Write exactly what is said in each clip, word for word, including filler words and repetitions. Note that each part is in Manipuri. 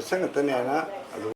ꯁꯪ ꯈꯛꯇꯅꯦꯅ ꯑꯗꯨ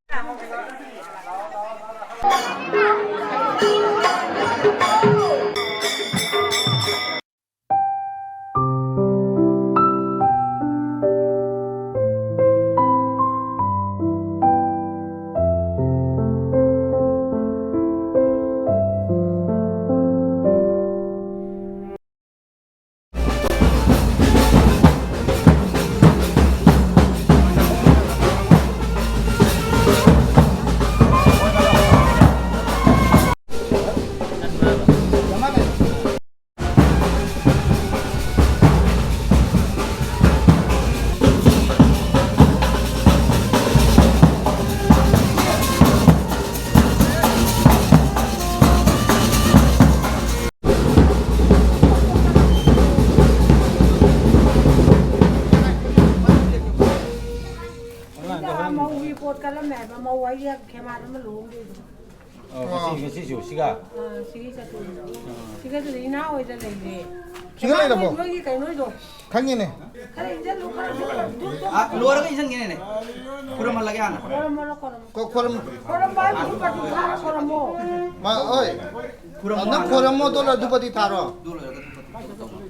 ꯃꯧꯒꯤ ꯄꯣꯠ ꯀꯜꯂꯝꯃꯦ ꯍꯥꯏꯕ, ꯃꯧ ꯍꯥꯏꯁꯦ ꯈꯦꯃꯥꯟ ꯑꯃ ꯂꯨꯍꯣꯡꯗꯣꯏꯗꯣ꯫ ꯑꯣ, ꯉꯁꯤ, ꯉꯁꯤꯁꯨ ꯁꯤꯒ? ꯑꯥ, ꯁꯤꯒꯤ ꯆꯠꯇꯣꯏꯅꯦ꯫ ꯁꯤꯒ ꯑꯗꯨꯗꯤ ꯏꯅꯥꯎ ꯍꯣꯏꯗ ꯂꯩꯔꯦ꯫ ꯁꯤꯒ ꯂꯩꯔꯕꯣ? ꯅꯣꯏꯒꯤ ꯀꯩꯅꯣꯗꯣ꯫ ꯈꯪꯉꯦꯅꯦ꯫ ꯈꯔ ꯏꯟꯖꯜꯂꯨ, ꯈꯔ ꯏꯟꯖꯜꯂꯨ꯫ ꯗꯨꯞ, ꯗꯨꯞ, ꯑꯥ, ꯗꯨꯞ꯫ ꯂꯣꯏꯔꯒ ꯏꯟꯖꯟꯒꯦꯅꯦ꯫ ꯈꯨꯔꯨꯝꯍꯜꯂꯒꯦ ꯍꯥꯟꯅ꯫ ꯈꯨꯔꯨꯝꯃꯜꯂꯣ, ꯈꯨꯔꯨꯝꯃꯣ꯫ ꯈꯣ-, ꯈꯣꯔꯝ-, ꯈꯣꯔꯝꯕ ꯍꯥꯏꯕꯨ ꯄꯥꯔꯇꯤ ꯊꯥꯔ ꯈꯣꯔꯝꯃꯣ꯫ ꯃꯥ, ꯍꯣꯏ꯫ ꯈꯨꯔꯝꯃꯣ ꯅꯪ ꯍꯥꯟꯅ꯫ ꯈꯣꯔꯝꯃꯣ, ꯑꯗꯨꯒ ꯗꯨꯄꯇꯤ ꯊꯥꯔꯣ꯫ ꯑꯗꯨ ꯂꯣꯏꯔꯒ ꯗꯨꯄꯇꯤ ꯇꯧꯔꯣ꯫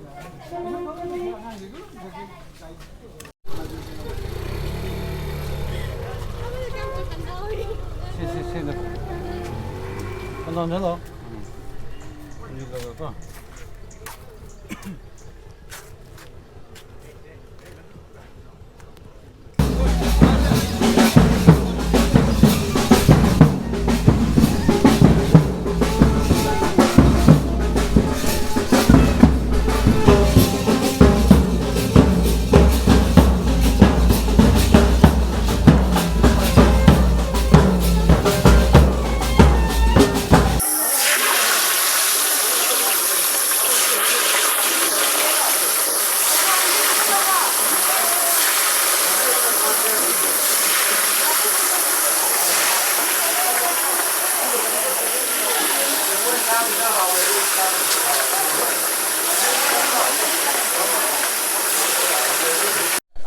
ꯁꯤ, ꯁꯤ, ꯁꯤꯗ꯫ ꯀꯩꯅꯣ, ꯍꯦꯜꯂꯣ꯫ ꯎꯝ꯫ ꯁꯤꯗ ꯀꯣ꯫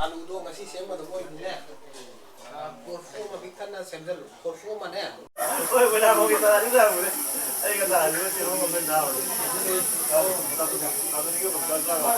ꯑꯂꯨꯗꯣ ꯉꯁꯤ ꯁꯦꯝꯒꯗꯕ ꯑꯣꯏꯕꯅꯤꯅꯦ꯫ ꯁꯦꯝꯖꯜꯂꯨ꯫ ꯈꯣꯔꯁꯨ ꯑꯃꯅꯦ꯫ ꯍꯣꯏ, ꯕꯣꯏꯂꯔ ꯐꯥꯎꯒꯤ ꯇꯥꯔꯗꯤ ꯇꯥꯕꯅꯦ꯫ ꯑꯩꯒ ꯇꯥꯔꯗꯤ ꯆꯦꯔꯣꯡ ꯑꯃ ꯆꯥꯕꯅꯦ꯫ ꯇꯥꯕꯅꯤꯒ ꯕꯣꯏꯂꯔ ꯆꯥꯕ꯫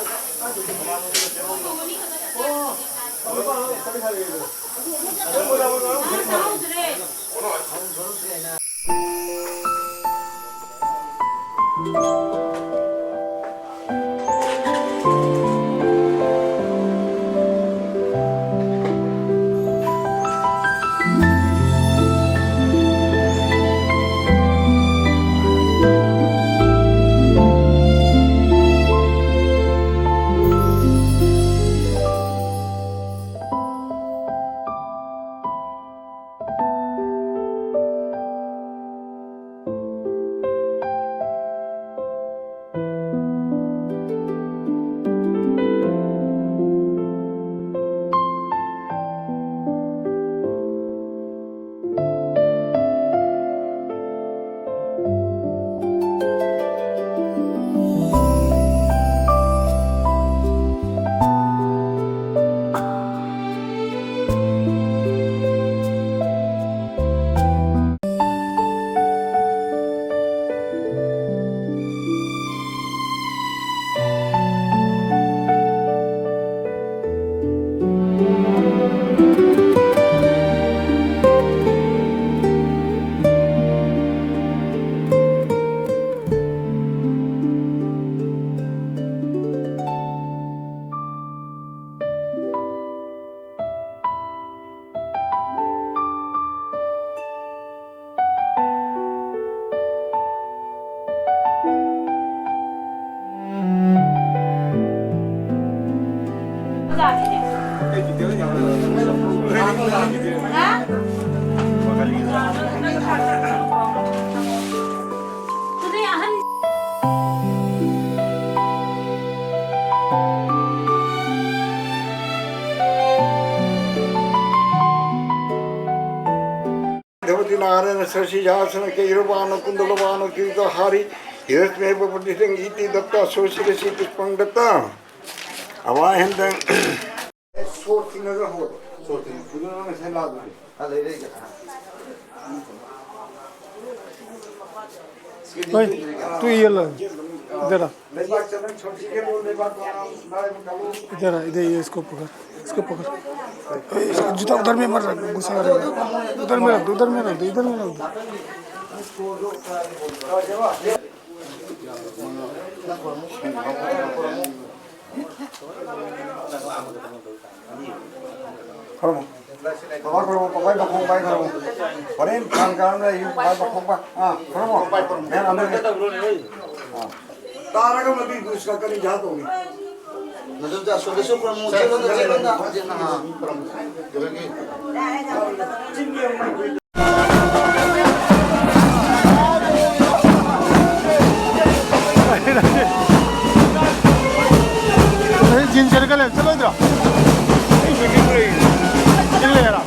धवति नारायण शशि आसन कैरवान कुंडलवान किरीटहारी हिरस्मेव प्रतिष्ठितं इति दत्ता सोशिरसि पुष्पं दत्ता अवाहन्तं। ꯁꯣꯔ ꯊꯤꯡꯉꯒ ꯍꯣꯜꯂꯣ꯫ ꯍꯣꯏ, ꯇꯨ ꯌꯦꯜꯂꯣ꯫ ꯏꯗꯔ꯫ इधर आ, इधर ये इसको पकड़, इसको पकड़। ए, जूता उधर में मत रख, गुस्सा करेगा। उधर में रख दो, उधर में रख दो, इधर में रख दो। ꯈꯨꯔꯨꯝꯃꯨ꯫ ꯕꯕꯥ ꯈꯨꯔꯨꯝꯃꯨ, ꯕꯕꯥꯒꯤ ꯃꯈꯣꯡ ꯄꯥꯏ ꯈꯨꯔꯨꯝꯃꯨ꯫ ꯍꯣꯔꯦꯟ ꯀꯥꯡ ꯀꯥꯡꯅ ꯑꯩ ꯕꯕꯥꯒꯤ ꯃꯈꯣꯡ ꯄꯥꯏ꯫ ꯑꯥ, ꯈꯨꯔꯨꯝꯃꯨ꯫ ꯃꯌꯥꯝ ꯑꯃ ꯂꯩ꯫ ꯑꯥ꯫ ꯇꯥꯔꯒ ꯃꯗꯨꯏ ꯗꯨꯁꯀ ꯀꯔꯤ ꯖꯥ ꯇꯧꯅꯤ? ꯃꯗꯨꯗ ꯑꯁꯣꯝꯗꯁꯨ ꯈꯨꯔꯨꯝꯃꯨ, ꯆꯦꯜꯂꯣꯝꯗ, ꯆꯦꯜꯂꯣꯝꯗ꯫ ꯑꯥ, ꯈꯨꯔꯨꯝꯃꯨ꯫ ꯑꯗꯨꯗꯒꯤ ꯑꯩ ꯖꯤꯟ ꯁꯦꯠꯂꯒ ꯂꯩ, ꯆꯠꯂꯣꯏꯗ꯭ꯔꯣ? ꯖꯤꯟ ꯂꯩꯔꯣ?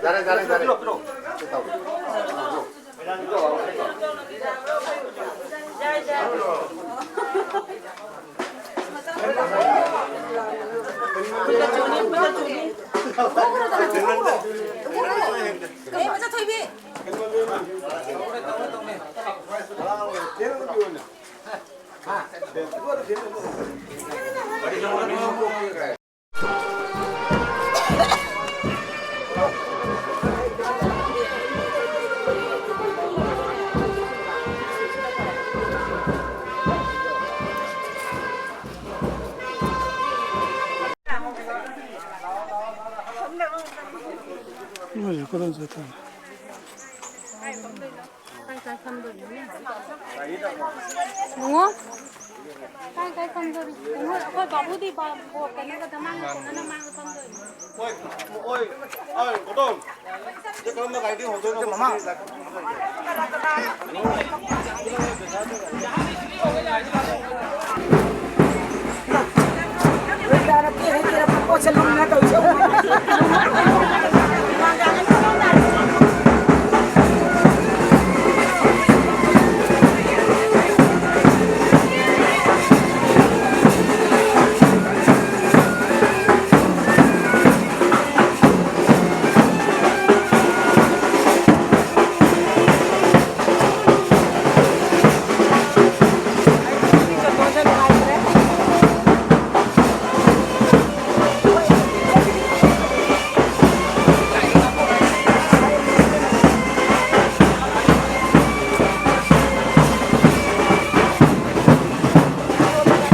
ꯌꯥꯔꯦ, ꯌꯥꯔꯦ, ꯌꯥꯔꯦ꯫ ꯀꯩ ꯃꯆꯥ ꯊꯣꯏꯕꯤ? ꯃꯣꯏꯁꯦ ꯀꯗꯣꯝ ꯆꯠꯇꯣꯏꯅꯣ? ꯀꯥꯏ ꯀꯥꯏ ꯐꯝꯗꯣꯏꯅꯣ? ꯕꯨꯡꯉꯣ? ꯀꯥꯏ ꯀꯥꯏ ꯐꯝꯗꯣꯔꯤ? ꯕꯨꯡꯉꯣ, ꯑꯩꯈꯣꯏ ꯕꯥꯕꯨꯗꯤ ꯕꯥ-, ꯕꯣ-, ꯀꯩꯅꯣꯒ ꯗꯃꯥꯡꯒ ꯀꯣꯟꯅꯅ ꯃꯥꯡꯗ ꯐꯝꯗꯣꯏꯅꯤ꯫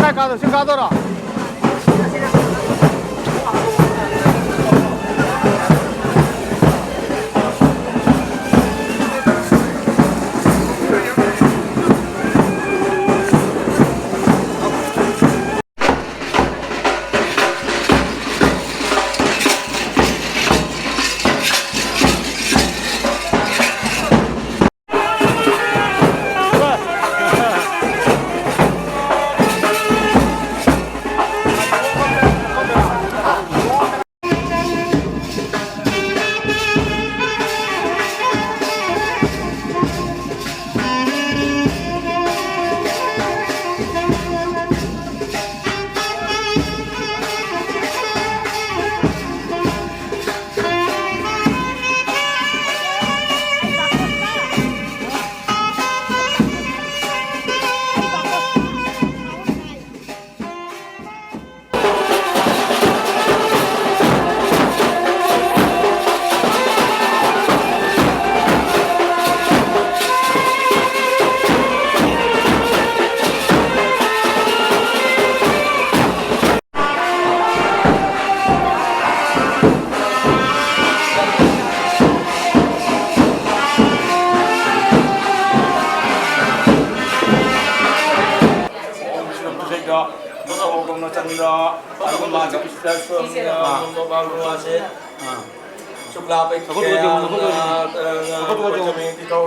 ꯀꯥꯏ ꯀꯥꯗꯣꯏ? ꯁꯤ ꯀꯥꯗꯣꯏꯔꯣ? ꯆꯨꯞꯂꯥ ꯄꯩ ꯀꯌꯥ ꯄꯣꯆꯃꯤ ꯇꯤꯊꯧ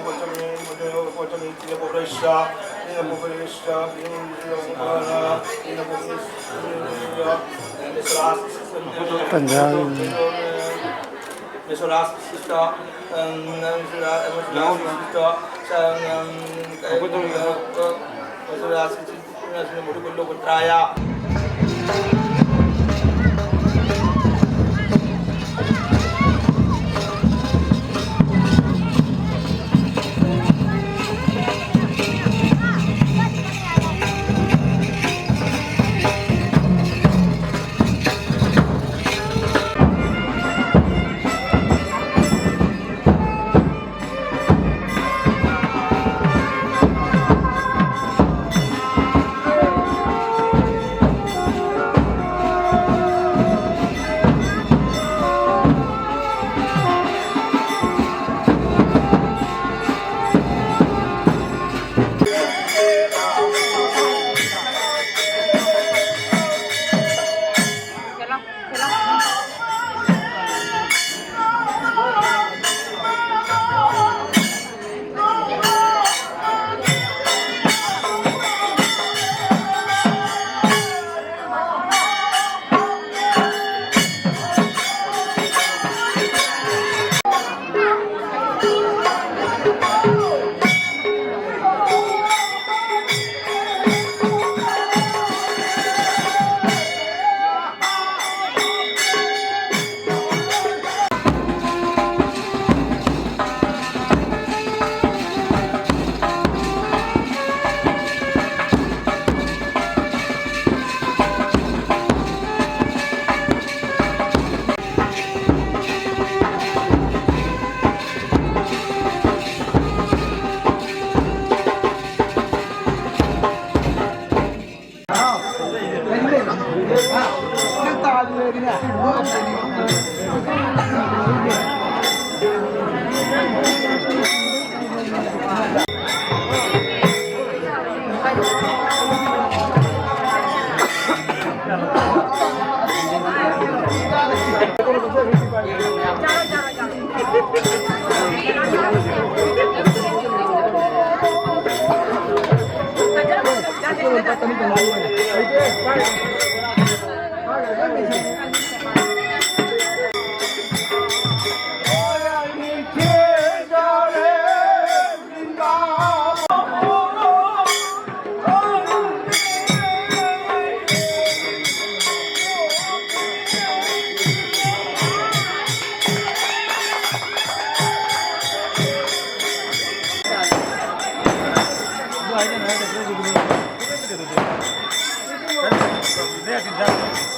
ꯄꯣꯆꯃꯤ ꯄꯣꯆꯃꯤ ꯇꯤꯊꯧ ꯄ꯭ꯔꯦꯁ Gracias.